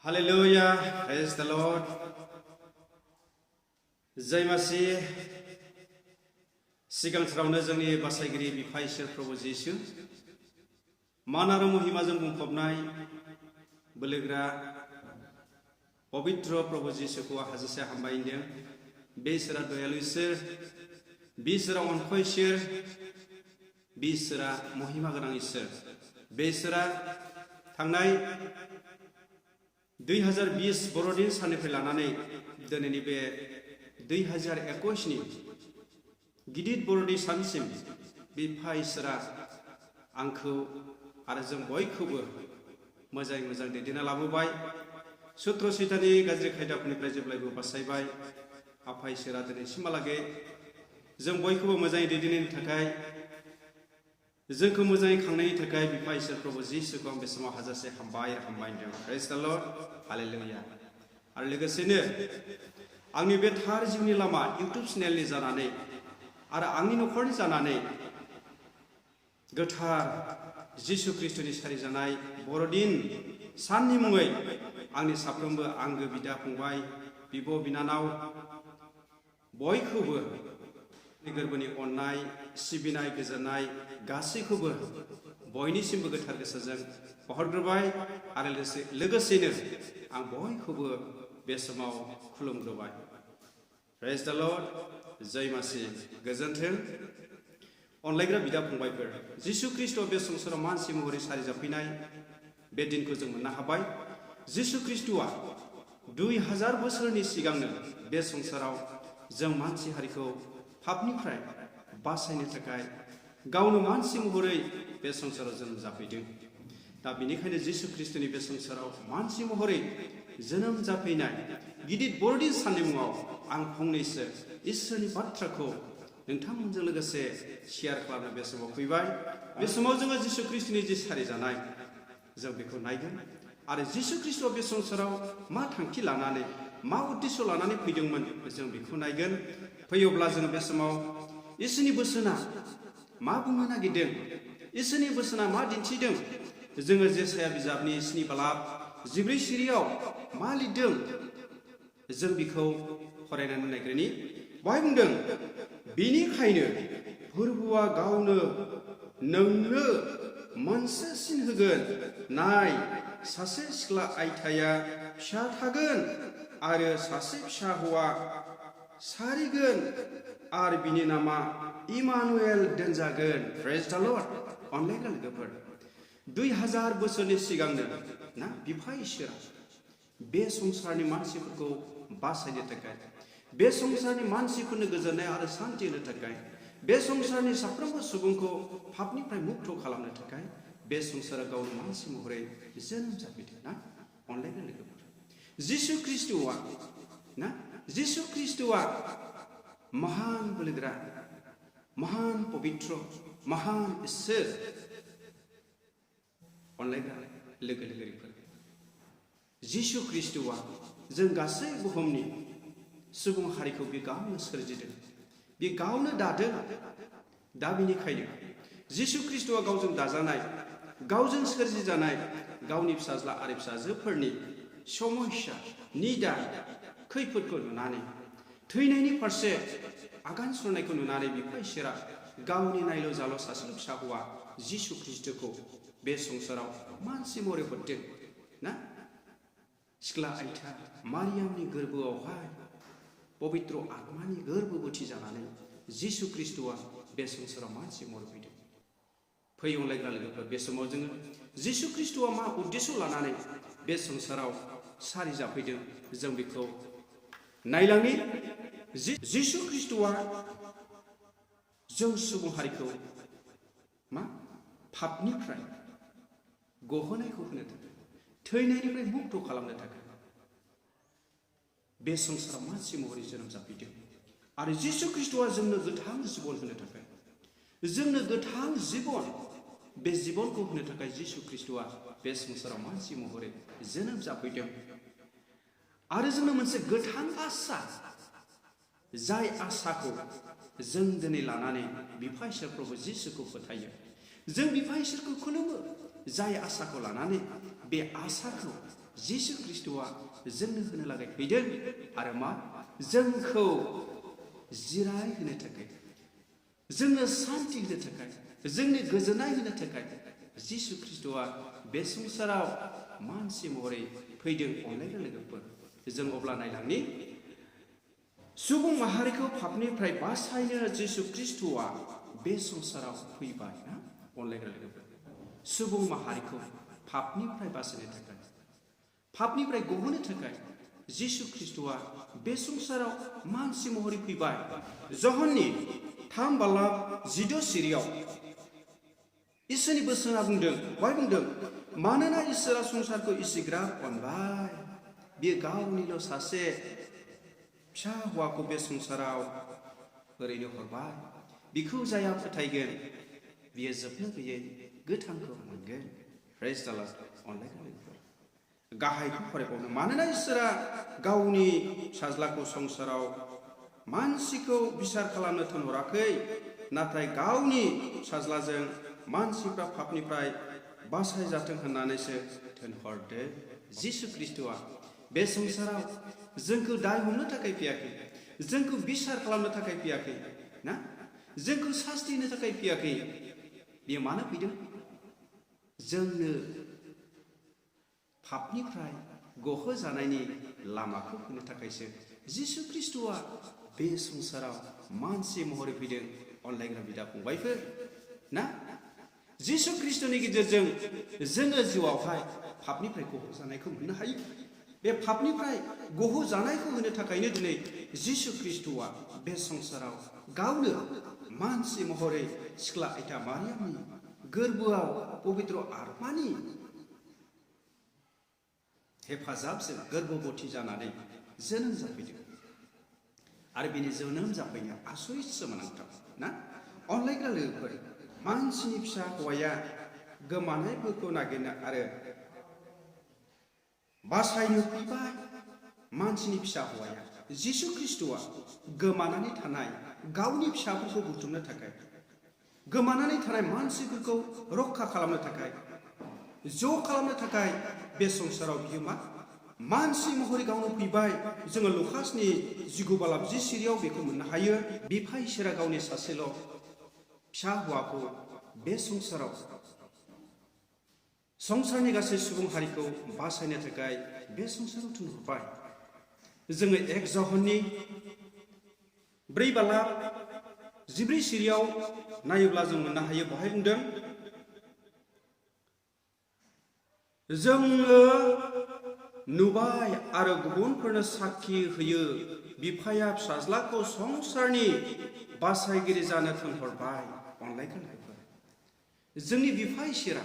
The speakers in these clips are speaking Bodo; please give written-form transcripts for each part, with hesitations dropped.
Hallelujah, praise the Lord. Jai Masih. Sigang sarawno जोंनि बासायगिरि बिफा इसोर प्रभु जिसु मान आरो महिमाजों बुंफबनाय बोलोग्रा पवित्र प्रभु जिसुखौ हाजासे हामबायदों। बे इसोरा दयालु इसोर, बे इसोरा अनफाय इसोर, बे इसोरा महिमा गोनां इसोर। बे इसोरा थांनाय 2020 बर'दिन साननिफ्राय लानानै दिनैनि बे 2021 नि गिदिर बर'दिन सानसिम बिफा इसोरा आंखौ आरो जों बयखौबो मोजाङै मोजां दैदेनना लाबोबाय। सुत्र सैताननि गाज्रि खायदाफोरनिफ्राय जेब्लायबो बासायबाय। आफा इसोरा दिनैसिमहालागै जों बयखौबो मोजाङै दैदेननायनि थाखाय, जोंखौ मोजाङै खांनायनि थाखाय बिफा इसोर प्रभु जिसुखौ आं बे समाव हाजासे हामबायदों। प्रेज द लर्ड, हालेलुया। आरो लोगोसेनो आंनि बे थार जिउनि लामा इउटुब चेनेलनि जानानै आरो आंनि नखरनि जानानै गोथार जिसु ख्रिस्टनि सारिजानाय बर'दिन साननि मुङै आंनि साफ्रोमबो आंगो बिदा फंबाय, बिब' बिनानाव बयखौबो गोरबोनि अननाय, सिबिनाय, गोजोननाय गासैखौबो बयनिसिमबो गोथार गोसोजों बावहरग्रोबाय। आरो लोगोसेनो आं बयखौबो बे समाव खुलुमग्रोबाय। प्रेज द लर्ड, जय मासि, गोजोन्थों। अनलायग्रा बिदा फंबायफोर, जिसु ख्रिस्ट' बे संसाराव मानसि महरै सारिजाफैनाय बे दिनखौ जों मोननो हाबाय। जिसु ख्रिस्ट'आ 2000 बोसोरनि सिगांनो बे संसाराव जों मानसि हारिखौ पापनिफ्राय बासायनो थाखाय गावनो मानसि महरै बे संसाराव जोनोम जाफैदों। दा बेनिखायनो जिसु ख्रिस्ट'नि बे संसाराव मानसि महरै जोनोम जाफैनाय गिदिर बर'दिन साननि मुङाव आं फंनैसो इसोरनि बाथ्राखौ नोंथांमोनजों लोगोसे शेयार खालामनो बे समाव फैबाय। बे समाव जोङो जिसु ख्रिस्ट'नि जि सारिजानाय जों बेखौ नायगोन आरो जिसु ख्रिस्ट'आ बे संसाराव मा थांखि लानानै, मा उद्देश्य लानानै फैदोंमोन जों बेखौ नायगोन। फैयोब्ला जोङो बे समाव इसोरनि बोसोना मा बुंनो नागिरदों, इसोरनि बोसोना मा दिन्थिदों, जोङो जेसाया बिजाबनि 7:14 सिरियाव मा लिरदों जों बेखौ फरायनानै नायग्रोनि। बेवहाय बुंदों, बेनिखायनो फोरबुआ गावनो नोंनो मोनसे सिन होगोन। नाय, सासे सिख्ला आइथाया फिसा थागोन आरो सासे फिसा हौवा सारिगोन आरो बिनि नामा इमानुएल दोनजागोन। प्रेज द लर्ड। अनलायग्रा लोगोफोर, 2000 बोसोरनि सिगांनो ना बिफा इसोरा बे संसारनि मानसिफोरखौ बासायनो थाखाय, बे संसारनि मानसिफोरनो गोजोननाय आरो सान्थि होनो थाखाय, बे संसारनि साफ्रोमबो सुबुंखौ पापनिफ्राय मुक्त खालामनो थाखाय बे संसारा गावनि मानसि महरै जोनोम जाफैदों। ना अनलायग्रा लोगोफोर, जिसु ख्रिस्ट'आ ना जिसु ख्रिस्ट'आ महान बोलोग्रा, महान पवित्र, महान इसोर। अनलायग्रा लोगो लोगोरिफोर, जिसु ख्रिस्ट'आ जों गासै बुहुमनि सुबुं हारिखौ बे गावनो सोरजिदों, बे गावनो दादों। दा बेनिखायनो जिसु ख्रिस्ट'आ गावजों दाजानाय, गावजों सोरजिजानाय गावनि फिसाज्ला आरो फिसाजोफोरनि समस्या, निदान, खैफोदखौ नुनानै, थैनायनि फारसे आगान सुरनायखौ नुनानै बिफा इसोरा गावनि नायल' जाल' सासेल' फिसा हौवा जिसु ख्रिस्ट'खौ बे संसाराव मानसि महरै हरदों। ना सिख्ला आइथा मारियामनि गोरबोआवहाय पवित्र आत्मानि गोरबोबोथि जानानै जिसु ख्रिस्ट'आ बे संसाराव मानसि महरै फैदों। फै अनलायग्रा लोगोफोर, बे समाव जोङो जिसु ख्रिस्ट'आ मा उद्देश्य लानानै बे संसाराव सारि जाफैदों जों बेखौ नायलांनि। जिसु ख्रिस्ट'आ जों सुबुं हारिखौ मा पापनिफ्राय गहोनायखौ होनो थाखाय, थैनायनिफ्राय मुक्त खालामनो थाखाय बे संसाराव मानसि महरै जोनोम जाफैदों। आरो जिसु ख्रिस्ट'आ जोंनो गोथां जिबन होनो थाखाय, जोंनो गोथां जिबन, बे जिबनखौ होनो थाखाय जिसु ख्रिस्ट'आ बे संसाराव मानसि महरै जोनोम जाफैदों। आरो जोंनो मोनसे गोथां आसा, जाय आसाखौ जों दिनै लानानै बिफा इसोर प्रभु जिसुखौ फोथायो, जों बिफा इसोरखौ खुलुमो। जाय आसाखौ लानानै बे आसाखौ जिसु ख्रिस्ट'आ जोंनो होनो लागै फैदों आरो मा जोंखौ जिराय होनो थाखाय जोंनो सान्ति होनो थाखाय जोंनि गोजोननाय होनो थाखाय जिसु ख्रिस्ट'आ बे संसाराव मानसि महरै फैदों। अनलायग्रा लोगोफोर, जों अब्ला नायलांनि सुबुं माहारिखौ पापनिफ्राय बासायनो जिसु ख्रिस्ट'आ बे संसाराव फैबाय ना अनलायग्रा लोगोफोर। सुबुं माहारिखौ पापनिफ्राय बासायनो थाखाय पापनिफ्राय गहोनो थाखाय जिसु ख्रिस्ट'आ बे संसाराव मानसि महरै फैबाय। जहननि 3:16 सिरियाव इसोरनि बोसोना बुंदों, बाय बुंदों, मानोना इसोरा संसारखौ इसिग्राब अनबाय, बियो गावनिल' सासे फिसा हौवाखौ बे संसाराव ओरैनो हरबाय। बिखौ जाया फोथायगोन बियो जोबनो गैयै गोथांखौ मोनगोन। प्रेज द लर्ड। अनलायग्रा लोगोफोर, गाहायखौ फरायबावनो, मानोना इसोरा गावनि फिसाज्लाखौ संसाराव मानसिखौ बिसार खालामनो थिनहराखै, नाथाय गावनि फिसाज्लाजों मानसिफ्रा पापनिफ्राय बासायजाथों होननानैसो थिनहरदों। जिसु ख्रिस्ट'आ बे संसाराव जोंखौ दाय हमनो थाखाय फैयाखै, जोंखौ बिसार खालामनो थाखाय फैयाखै ना, जोंखौ सास्ति होनो थाखाय फैयाखै। बियो मानो फैदों? जोंनो पापनिफ्राय गहोजानायनि लामाखौ होनो थाखायसो जिसु ख्रिस्ट'आ बे संसाराव मानसि महरै फैदों। अनलायग्रा बिदा फंबायफोर ना, जिसु ख्रिस्ट'नि गेजेरजों जोङो जिउआवहाय पापनिफ्राय गहोजानायखौ मोननो हायो। बे पापनिफ्राय गहोजानायखौ होनो थाखायनो दिनै जिसु ख्रिस्ट'आ बे संसाराव गावनो मानसि महरै सिख्ला आइथा मारियामनि गोरबोआव पबित्र आत्मानि हेफाजाबजों गर्भबती जानानै जोनोम जाफैदों। आरो बिनि जोनोम जाफैनाया आसरित सोमोनांथाव ना अनलायग्रा लोगोफोर। मानसिनि फिसा हौवाया गोमानायफोरखौ नागिरनो आरो बासायनो फैबाय। मानसिनि फिसा हौवाया जिसु ख्रिस्ट'आ गोमानानै थानाय गावनि फिसाफोरखौ बुथुमनो थाखाय, गोमानानै थानाय मानसिफोरखौ रक्षा खालामनो थाखाय, ज' खालामनो थाखाय बे संसाराव बियो मानसि महरै गावनो फैबाय। जोङो लुकासनि 19:20 सिरियाव बेखौ मोननो हायो। बिफा इसोरा गावनि सासेल' फिसा हौवाखौ बे संसाराव संसारनि गासै सुबुं हारिखौ बासायनो थाखाय बे संसाराव थिनहरबाय। जोङो 1 जहननि 4:14 सिरियाव नायोब्ला जों मोननो हायो। बेवहाय बुंदों, जोङो नुबाय आरो गुबुनफोरनो साखि होयो, बिफाया फिसाज्लाखौ संसारनि बासायगिरि जानो थिनहरबाय। अनलायग्रा लोगोफोर, जोंनि बिफा इसोरा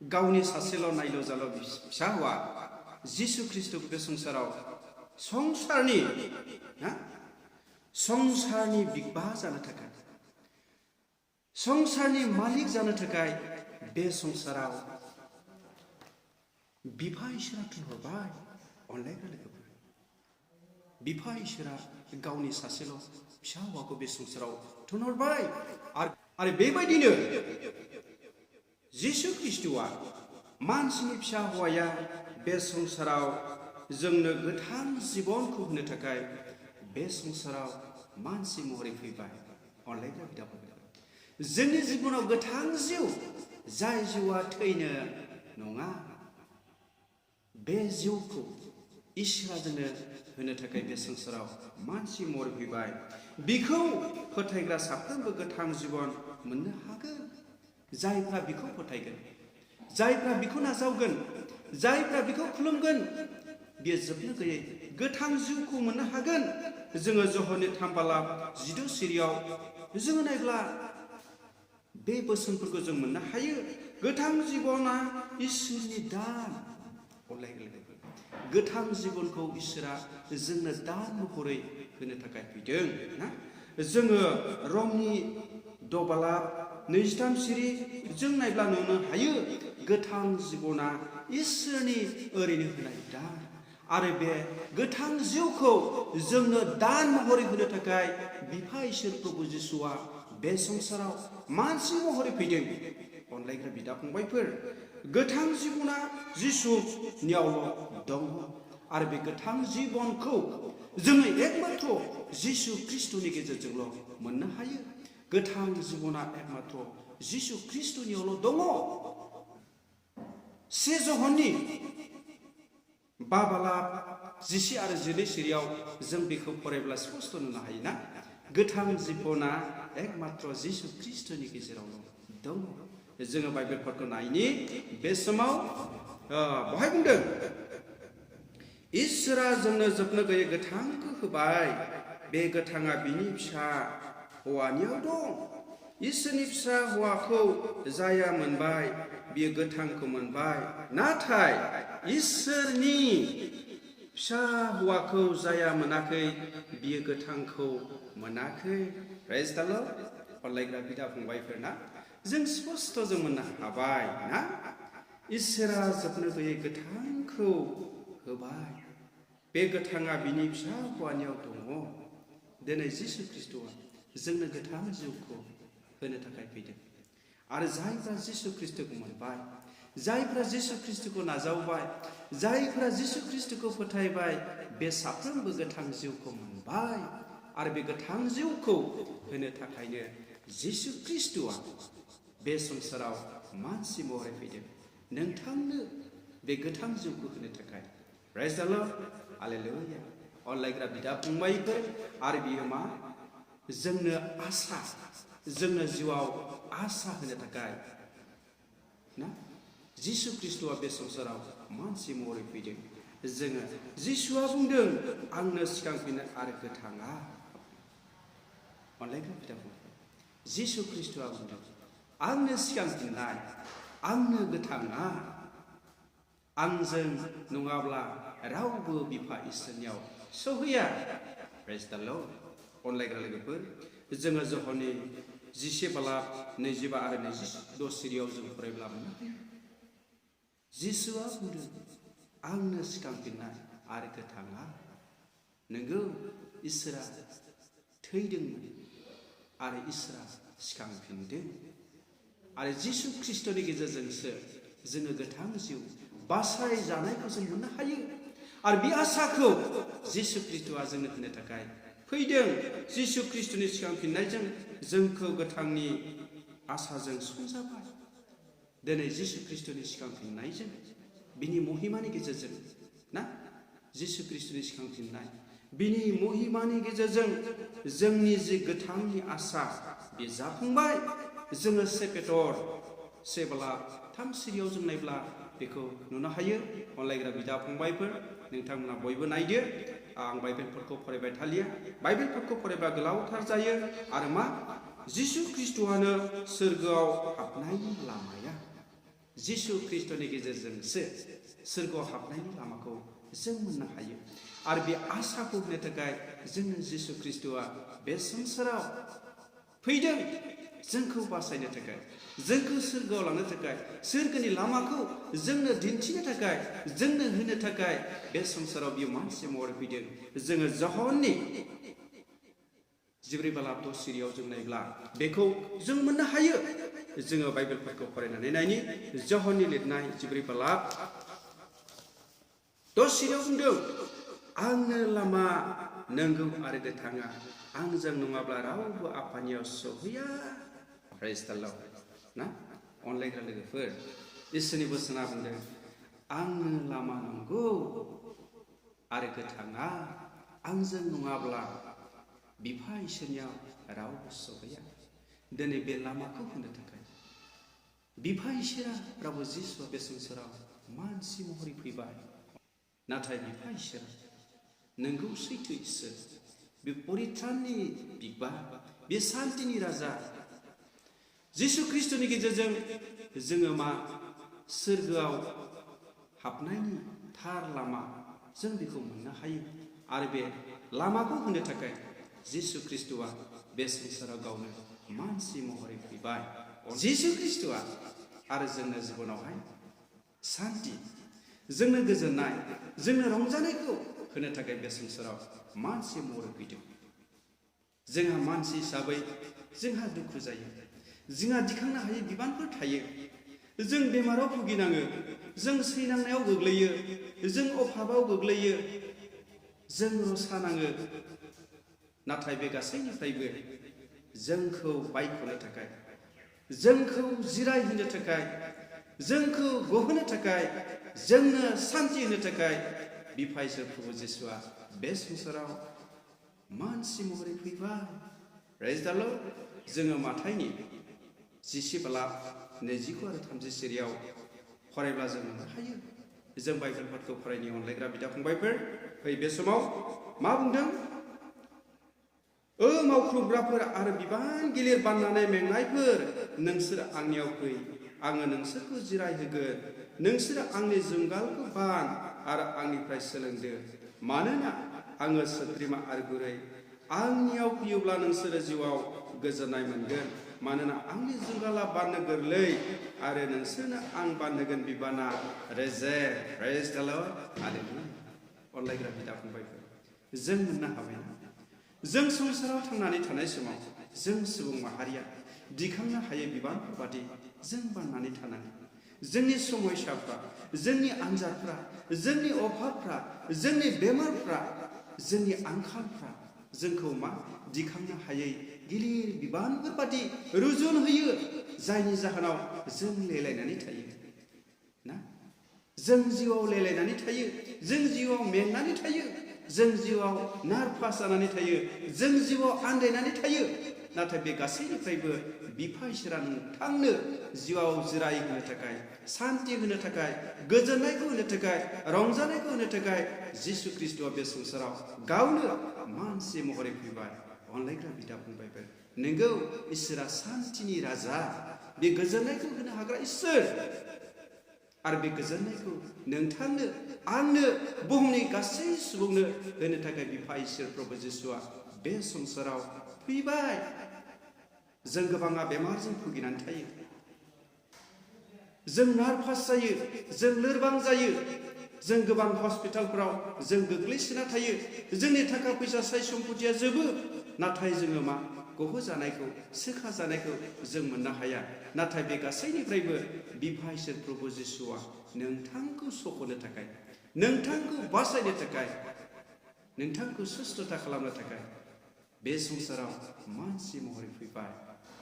गावनि सासेल' नायल' जाल' फिसा हौवा जिसु ख्रिस्ट'खौ बे संसाराव संसारनि बिगबा जानो थाखाय, संसारनि मालिक जानो थाखाय बे संसाराव बिफा इसोरा थिनहरबाय। अनलायग्रा लोगोफोर, बिफा इसोरा गावनि सासेल' फिसा हौवाखौ बे संसाराव थिनहरबाय। आरो बेबायदिनो जिसु ख्रिस्ट'आ मानसिनि फिसा हौवाया बे संसाराव जोंनो गोथां जिबनखौ होनो थाखाय बे संसाराव मानसि महरै फैबाय। अनलायग्रा बिदाफोर, जोंनि जिबनाव गोथां जिउ, जाय जिउआ थैनो नङा, बे जिउखौ इसोरा जोंनो होनो थाखाय बे संसाराव मानसि महरै फैबाय। बिखौ फोथायग्रा साफ्रोमबो गोथां जिबन मोननो हागोन। जायफ्रा बिखौ फोथायगोन, जायफ्रा बिखौ नाजावगोन, जायफ्रा बिखौ खुलुमगोन, बियो जोबनो गैयै गोथां जिउखौ मोननो हागोन। जोङो जहननि 3:16 सिरियाव जोङो नायब्ला बे बोसोनफोरखौ जों मोननो हायो। गोथां जिबना इसोरनि दान। अनलायग्रा लोगोफोर, गोथां जिबनखौ इसोरा जोंनो दान महरै होनो थाखाय फैदों ना। जोङो रमनि 2:23 सिरि जों नायब्ला नुनो हायो, गोथां जिबना इसोरनि ओरैनो होनाय दान। आरो बे गोथां जिउखौ जोंनो दान महरै होनो थाखाय बिफा इसोर प्रभु जिसुआ बे संसाराव मानसि महरै फैदों। अनलायग्रा बिदा फंबायफोर, गोथां जिबना जिसुनियावल' दङ आरो बे गोथां जिबनखौ जोङो एकमात्र जिसु ख्रिस्ट'नि गेजेरजोंल' मोननो हायो। गोथां जिबना एकमात्र जिसु ख्रिस्ट'नियावल' दङ। से जहननि 12 आरो 14 सिरियाव जों बेखौ फरायब्ला स्पष्ट नुनो हायोना, गोथां जिबना एकमात्र जिसु ख्रिस्ट'नि गेजेरावल' दङ। जोङो बाइबेलफोरखौ नायनि बे समाव बहाय बुंदों, इसोरा जोंनो जोबनो गैयै गोथांखौ होबाय, बे गोथाङा बिनि फिसा हौवानियाव दं। इसोरनि फिसा हौवाखौ जाया मोनबाय बियो गोथांखौ मोनबाय, नाथाय इसोरनि फिसा हौवाखौ जाया मोनाखै बियो गोथांखौ मोनाखै। प्रेज द लर्ड। अनलायग्रा बिदा फंबायफोरना जों स्पष्ट जों मोननो हाबाय ना, इसोरा जोबनो गैयै गोथांखौ होबाय, बे गोथाङा बिनि फिसा हौवानियाव दङ। दिनै जिसु ख्रिस्ट'आ जोंनो गोथां जिउखौ होनो थाखाय फैदों आरो जायफ्रा जिसु ख्रिस्ट'खौ मोनबाय, जायफ्रा जिसु ख्रिस्ट'खौ नाजावबाय, जायफ्रा जिसु ख्रिस्ट'खौ फोथायबाय, बे साफ्रोमबो गोथां जिउखौ मोनबाय आरो बे गोथां जिउखौ होनो थाखायनो जिसु ख्रिस्ट'आ बे संसाराव मानसि महरै फैदों नोंथांनो बे गोथां जिउखौ होनो थाखाय। प्रेज द लर्ड। हालेलुया। अनलायग्रा बिदा फंबायफोर, आरो बियो मा जोंनो आसा, जोंनो जिउआव आसा होनो थाखाय ना जिसु ख्रिस्ट'आ बे संसाराव मानसि महरै फैदों। जोङो जिसुआ बुंदों आंनो सिगांफिननाय आरो गोथाङा। अनलायग्रा बिदा फंबाय, जिसु ख्रिस्ट'आ बुंदों आंनो सिगांफिननाय, आंनो गोथाङा, आंजों नङाब्ला रावबो बिफा इसोरनियाव सहैया। प्रेज द लर्ड। अनलायग्रा लोगोफोर, जोङो जहननि 11:25 आरो 26 सिरियाव जों फरायब्ला मोननो हायो, जिसुआ बुंदों आंनो सिगांफिननाय आरो गोथाङा। नोंगौ, इसोरा थैदोंमोन आरो इसोरा सिखांफिनदों आरो जिसु ख्रिस्ट'नि गेजेरजोंसो जोङो गोथां जिउ बासाय जानायखौ जों मोननो हायो। आरो बे आसाखौ जिसु ख्रिस्ट'आ जोंनो होनो थाखाय फैदों। जिसु ख्रिस्ट'नि सिखांफिननायजों जोंखौ गोथांनि आसाजों सुफुंजाबाय। दिनै जिसु ख्रिस्ट'नि सिखांफिननायजों, बिनि महिमानि गेजेरजों ना, जिसु ख्रिस्ट'नि सिखांफिननाय बिनि महिमानि गेजेरजों जोंनि जि गोथांनि आसा बे जाफुंबाय। जोङो 1 पेटर 1:3 सिरियाव जों नायब्ला बेखौ नुनो हायो। अनलायग्रा बिदा फंबायफोर, नोंथांमोना बयबो नायदो। आं बाइबेलफोरखौ फरायबाय थालिया, बाइबेलफोरखौ फरायबा गोलावथार जायो। आरो मा, जिसु ख्रिस्ट'आनो सोरगोआव हाबनायनि लामाया, जिसु ख्रिस्ट'नि गेजेरजोंसो सोरगोआव हाबनायनि लामाखौ जों मोननो हायो। आरो बे आसाखौ होनो थाखाय जोंनो जिसु ख्रिस्ट'आ बे संसाराव फैदों, जोंखौ बासायनो थाखाय, जोंखौ सोरगोआव लांनो थाखाय, सोरगोनि लामाखौ जोंनो दिन्थिनो थाखाय, जोंनो होनो थाखाय बे संसाराव बियो मानसि महरै फैदों। जोङो जहननि 14:6 सिरियाव जों नायब्ला बेखौ जों मोननो हायो। जोङो बाइबेलफोरखौ फरायनानै नायनि। जहननि लिरनाय 14:6 सिरियाव बुंदों आंनो लामा, नंगौ आरो गोथाङा, आंजों नङाब्ला रावबो आफानियाव सहैया। प्रेज द लर्ड ना। अनलायग्रा लोगोफोर, इसोरनि बोसोना बुंदों आंनो लामा, नंगौ आरो गोथाङा, आंजों नङाब्ला बिफा इसोरनियाव रावबो सहैया। दिनै बे लामाखौ होनो थाखाय बिफा इसोरा, रावबो जिसुआ बे संसाराव मानसि महरै फैबाय। नाथाय बिफा इसोर नोंगौ सैथो इसोर, बे परित्राननि बिबा, बे सान्तिनि राजा, जिसु ख्रिस्ट'नि गेजेरजों जोङो मा सोरगोआव हाबनायनि थार लामा जों बेखौ मोननो हायो। आरो बे लामाखौ होनो थाखाय जिसु ख्रिस्ट'आ बे संसाराव गावनो मानसि महरै फैबाय। जिसु ख्रिस्ट'आ आरो जोंनो जिबनावहाय सान्ति, जोंनो गोजोननाय, जोंनो रंजानायखौ होनो थाखाय बे संसाराव मानसि महरै फैदों। जोंहा मानसि हिसाबै जोंहा दुखु जायो, जोंहा दिखांनो हायै बिबानफोर थायो, जों बेमाराव भुगिनाङो, जों सैनांनायाव गोग्लैयो, जों अभाबाव गोग्लैयो, जों रसा नाङो। नाथाय बे गासैनिफ्रायबो जोंखौ बायख'नो थाखाय, जोंखौ जिरायहोनो थाखाय, जोंखौ गहोनो थाखाय, जोंनो सान्थि होनो थाखाय बिफा इसोर प्रभु जिसुआ बे संसाराव मानसि महरै फैबाय। प्रेज द लर्ड। जोङो माथाइनि 10:29 आरो 30 सिरियाव फरायब्ला जों मोननो हायो। जों बाइबेल पाठखौ फरायनो अनलायग्रा बिदा फंबायफोर, फै बे समाव मा बुंदों? मावख्रुबग्राफोर आरो बिबान गिलिर बाननानै मेंनायफोर, नोंसोर आंनियाव फै, आङो नोंसोरखौ जिरायहोगोन। नोंसोर आंनि जुंगालखौ बान आरो आंनिफ्राय सोलोंदो, मानोना आङो सोद्रोमा आरो गुरै। आंनियाव फैयोब्ला नोंसोरो जिउआव गोजोननाय मोनगोन, मानोना आंनि जुंगाला बाननो गोरलै आरो नोंसोरनो आं बानहोगोन बिबाना रेजें। प्रेज द लर्ड। हालेलुया। अनलायग्रा बिदा फंबायफोर, जों मोननो हाबायना? जों संसाराव थांनानै थानाय समाव जों सुबुं माहारिया दिखांनो हायै बिबानफोर बादि जों बाननानै थानाङो। जोंनि समयसाफ्रा, जोंनि आनजादफ्रा, जोंनि अभाबफ्रा, जोंनि बेमारफ्रा, जोंनि आंखालफ्रा जोंखौ दिखांनो हायै गिलिर बिबानफोर बादि रुजुन होयो, जायनि जाहोनाव जों लेलायनानै थायो ना? जों जिउआव लेलायनानै थायो, जों जिउआव मेंनानै थायो, जों जिउआव नार्भास जानानै थायो, जों जिउआव आन्दायनानै थायो। नाथाय बे गासैनिफ्रायबो बिफा इसोरा नोंथांनो जिउआव जिराय होनो थाखाय, सान्थि होनो थाखाय, गोजोननायखौ होनो थाखाय, रंजानायखौ होनो थाखाय जिसु ख्रिस्ट'आ बे संसाराव गावनो मानसि महरै फैबाय। अनलायग्रा बिदा फंबायफोर, नोंगौ इसोरा सान्थिनि राजा, बे गोजोननायखौ होनो हाग्रा इसोर। आरो बे गोजोननायखौ नोंथांनो, आंनो, बुहुमनि गासै सुबुंनो होनो थाखाय बिफा इसोर प्रभु जिसुआ बे संसाराव फैबाय। जों गोबाङा बेमारजों भुगिनानै थायो, जों नार्भास जायो, जों लोरबां जायो, जों गोबां हस्पिटालफोराव जों गोग्लैसोना थायो, जोंनि थाखा फैसा साय सम्पथिया जोबो, नाथाय जोङो गहोजानायखौ, सोखाजानायखौ जों मोननो हाया। नाथाय बे गासैनिफ्रायबो बिफा इसोर प्रभु जिसुआ नोंथांखौ सख'नो थाखाय, नोंथांखौ बासायनो थाखाय, नोंथांखौ सुस्थता खालामनो थाखाय बे संसाराव मानसि महरै फैबाय।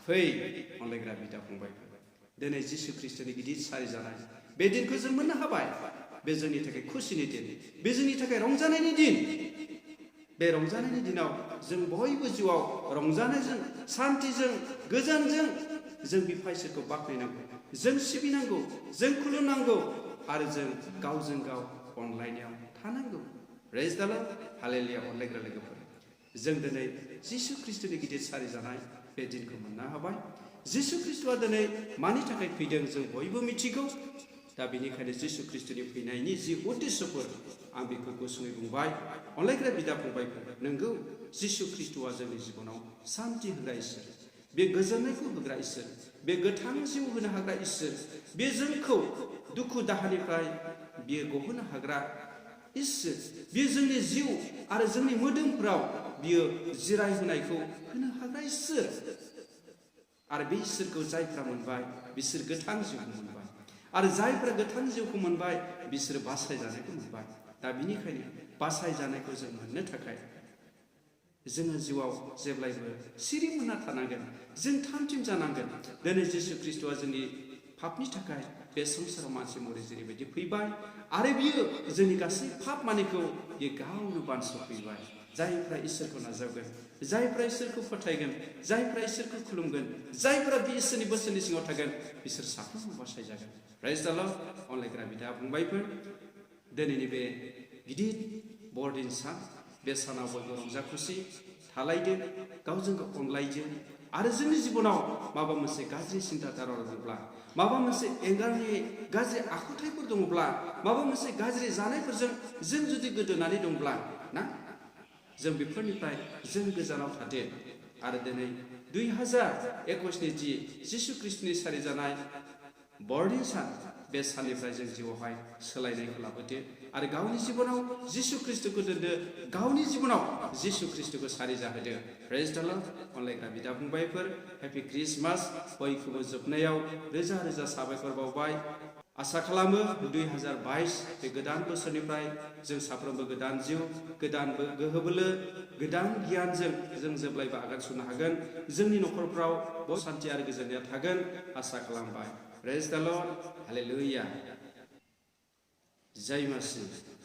फै अनलायग्रा बिदा फंबायफोर, दिनै जिसु ख्रिस्ट'नि गिदिर सारि जानाय बे दिनखौ जों मोननो हाबाय। बे जोंनि थाखाय खुसिनि दिन, बे जोंनि थाखाय रंजानायनि दिन। बे रंजानायनि दिनाव जों बयबो जिउआव रंजानायजों, सान्थिजों, गोजोनजों जों बिफा इसोरखौ बाख्नायनांगौ, जों सिबिनांगौ, जों खुलुमनांगौ, आरो जों गावजों गाव अनलायनायाव थानांगौ। प्रेज द लर्ड। हालेलुया। अनलायग्रा लोगोफोर, जों दिनै जिसु ख्रिस्ट'नि गिदिर सारि जानाय बे दिनखौ मोननो हाबाय। जिसु ख्रिस्ट'आ दिनै मानि थाखाय फैदों जों बयबो मिथिगौ। दा बेनिखायनो जिसु ख्रिस्ट'नि फैनायनि जि उद्देश्यफोर, आं बेखौ गुसुङै बुंबाय। अनलायग्रा बिदा फंबायफोर, नोंगौ जिसु ख्रिस्ट'आ जोंनि जिबनाव सान्थि होग्रा इसोर, बे गोजोननायखौ होग्रा इसोर, बे गोथां जिउ होनो हाग्रा इसोर, बे जोंखौ दुखु दाहानिफ्राय बियो गहोनो हाग्रा इसोर, बियो जोंनि जिउ आरो जोंनि मोदोमफोराव बियो जिरायहोनायखौ होनो हाग्रा इसोर। आरो बे इसोरखौ जायफ्रा मोनबाय बिसोर गोथां जिउखौ मोनबाय, आरो जायफ्रा गोथां जिउखौ मोनबाय बिसोरो बासायजानायखौ मोनबाय। दा बिनिखायनो बासायजानायखौ जों मोननो थाखाय जोङो जिउआव जेब्लायबो सिरि मोनना थानांगोन, जों थामथिम जानांगोन। दिनै जिसु ख्रिस्ट'आ जोंनि पापनि थाखाय बे संसाराव मानसि महरै जेरैबायदि फैबाय, आरो बियो जोंनि गासै पाप मानिखौ बियो गावनो बानस'फैबाय। जायफ्रा इसोरखौ नाजावगोन, जायफ्रा इसोरखौ फोथायगोन, जायफ्रा इसोरखौ खुलुमगोन, जायफ्रा बे इसोरनि बोसोननि सिङाव थागोन, बिसोर साफ्रोमबो बासायजागोन। प्रेज द लर्ड। अनलायग्रा बिदा फंबायफोर, दिनैनि बे गिदिर बरदिन सान, बे सानाव बयबो रंजा खुसि थालायदो, गावजों गाव अनलायदो। आरो जोंनि जिबनाव माबा मोनसे गाज्रि सिन्था धारा दङब्ला, माबा मोनसे एंगारनि गाज्रि आखुथायफोर दङब्ला, माबा मोनसे गाज्रि जानायफोरजों जों जुदि गोदोनानै दंब्ला ना, जों बेफोरनिफ्राय जों गोजानाव थादो। आरो दिनै 2021नि जि जिसु ख्रिस्ट'नि सारि जानाय बरनि सान बे साननिफ्राय जों जिउआवहाय सोलायनायखौ लाबोदो आरो गावनि जिबनाव जिसु ख्रिस्टखौ दोनदो गावनि जिबनाव जिसु ख्रिस्टखौ सारि जाहोदो प्रेज द लर्ड अनलायग्रा बिदा फंबायफोर हेपि क्रिसमास बयखौबो जोबनायाव रोजा रोजा साबायखर बावबाय आसा खालामो 2022 बे गोदान बोसोरनिफ्राय जों साफ्रोमबो गोदान जिउ गोदान गोहो बोलो गोदान गियानजों जों जेब्लायबो आगान सुरनो हागोन जोंनि नखरफ्राव शान्ति आरो गोजोननाया थागोन आसा खालामबाय प्रेज द लर्ड हालेलुया जय मसीह